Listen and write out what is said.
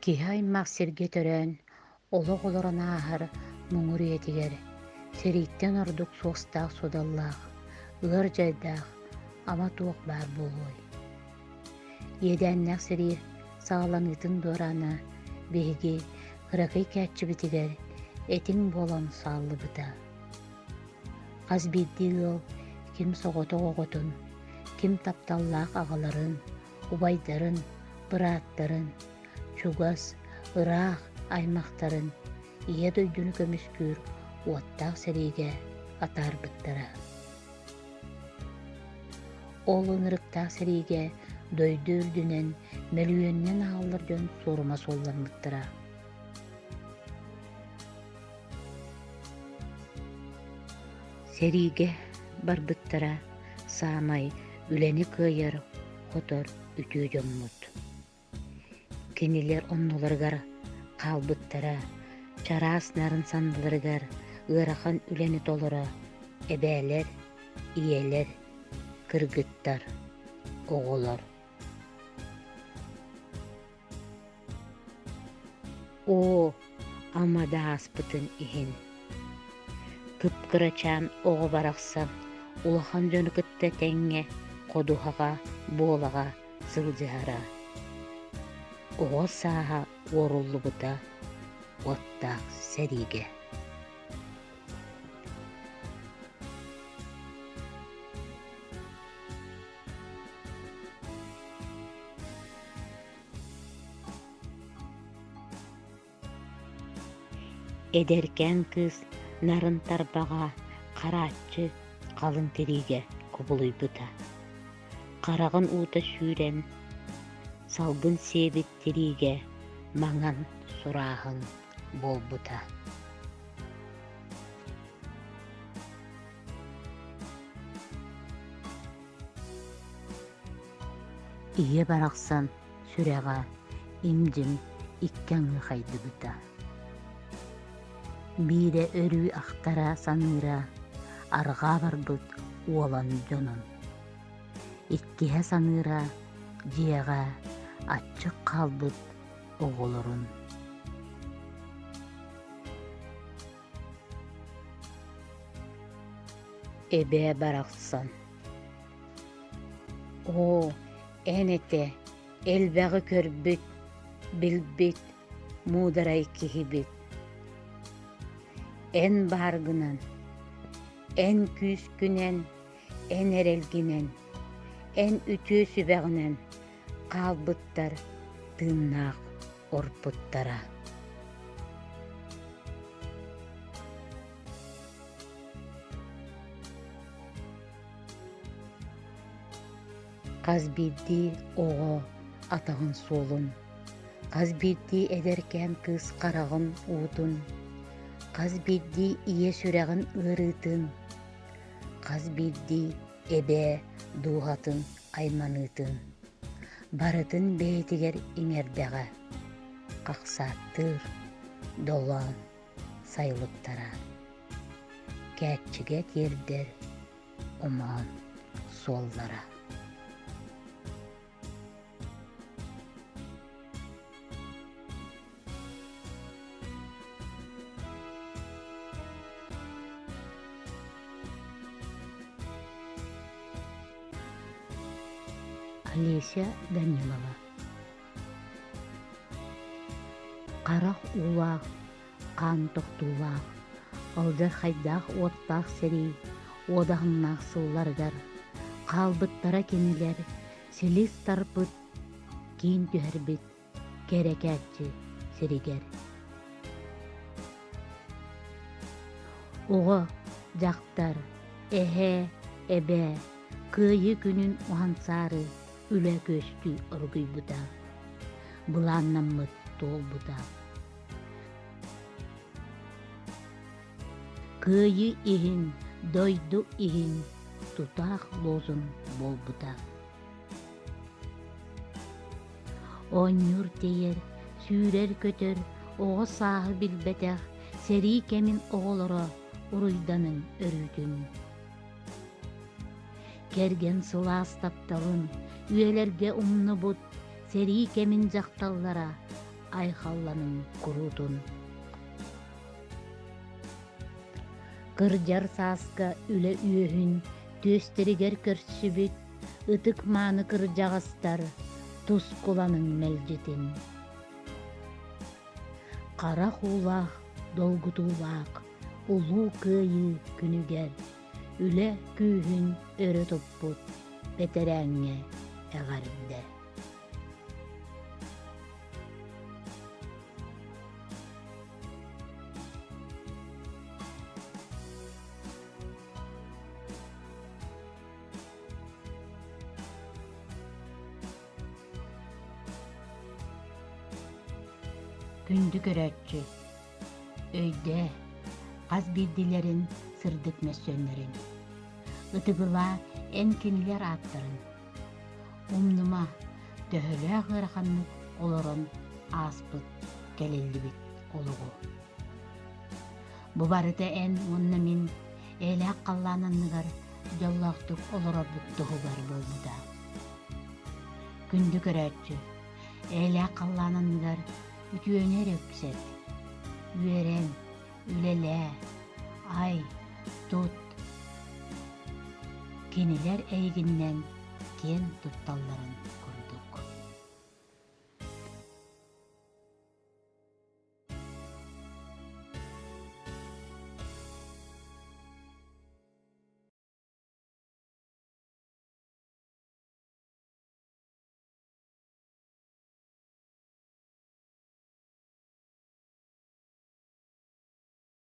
Киһи аймах сиргэ төрөөн, олох олорон ааһар муҥур үйэтигэр сэрииттэн ордук суостаах-суодаллаах, ыар дьайдаах ама туох баар буолуой? Иэдээннээх сэрии саҕаланыытын дуораана биһиги кыракый кээччибитигэр этиҥ буолан сааллыбыта. Хас биирдии ыал ким соҕотох оҕотун, ким тапталлаах аҕаларын, убайдарын, бырааттарын, чугас, ыраах аймахтарын Ийэ дойдуну көмүскүүр уоттаах сэриигэ атаарбыттара. Ол ынырыктаах сэриигэ дойду үрдүнэн мөлүйүөнүнэн ааллар дьон суорума суолламмыттара. Сэриигэ барбыттара саамай үлэни кыайар, хотор үтүө дьоммут. Кинилэр оннуларыгар хаалбыттара, чараас нарын санныларыгар ыарахан үлэни толоро эбээлэр, ийэлэр, кыргыттар, оҕолор. Оо, ама да ааспытын иһин Кып-кырачаан оҕо барахсан улахан дьону кытта тэҥҥэ ходуһаҕа, буолаҕа сылдьыһара. Оҕо сааһа уоруллубута уоттаах сэриигэ. Эдэркээн кыыс нарын тарбаҕа харааччы халыҥ тириигэ кубулуйбута. Хараҕын уута сүүрэн, салгын сиэбит тириигэ маҥан сурааһын буолбута. Ийэ барахсан сүрэҕэ им-дьим икки аҥыы хайдыбыта. Биирэ өрүү ахтара саныыра арҕаа барбыт уолан дьонун. Иккиһэ саныыра дьиэҕэ аччык хаалбыт оҕолорун. Эбээ барахсан Оо, эн этэ, элбэҕи көрбүт, билбит, муударай киһибит. Эн бааргынан, эн күүскүнэн, эн эрэлгинэн, эн үтүө сүбэҕинэн хаалбыттар тыыннаах орпуттара. Хас биирдии оҕо атаҕын суолун, хас биирдии эдэркээн кыыс хараҕын уутун, хас биирдии ийэ сүрэҕин ыарыытын, хас биирдии эбээ дууһатын айманыытын барытын бэйэтигэр иҥэрдэҕэ, хахсааттыыр долоон сайылыктара, Кээччигэ тиэрдэр омоон суоллара. Олеся Данилова Харах уулаах, хаан тохтуулаах, алдьархайдаах уоттаах сэрии уодаһыннаах сылларыгар хаалбыттара кинилэр силис тарпыт, киин түһэрбит кэрэкээччи сиригэр. Оҕо, дьахтар, эһээ, эбээ Кыайыы күнүн уһансаары үлэ күөстүү оргуйбута, былааннаммыт туолбута. Кыайыы иһин, дойду иһин тутаах лозунг буолбута. Оонньуур тэйэр, сүүрэр-көтөр, оҕо сааһы билбэтэх сэрии кэмин оҕолоро уруйданыҥ өрүүтүн. Кэргэн сылаас тапталын үйэлэргэ умнубут сэрии кэмин дьахталлара. айхалланыҥ куруутун. Кырдьар сааска үлэ үөһүн түөстэригэр көрсүбүт ытык-мааны кырдьаҕастар тускуланыҥ мэлдьитин. Харах уулаах, долгутуулаах Улуу Кыайыы күнүгэр үлэ күүһүн өрө туппут бэтэрээҥҥэ эҕэрдэ! Күндү көрөөччү, өйдөө, хас биирдиилэрин сырдык мөссүөннэрин. Ытыгылаа эн кинилэр ааттарын. Умнума, төһөлөөх ыараханнык олорон ааспыт кэлиллибит олоҕу. Бу барыта эн уонна мин эйэлээх халлаан анныгар дьоллоохтук олорорбут туһугар буолбута. Күндү көрөөччү, эйэлээх халлаан анныгар үтүөнү эрэ үксэт. Үөрэн, үлэлээ, ай, тут. Кинилэр эйигиннэн киэн тутталларын.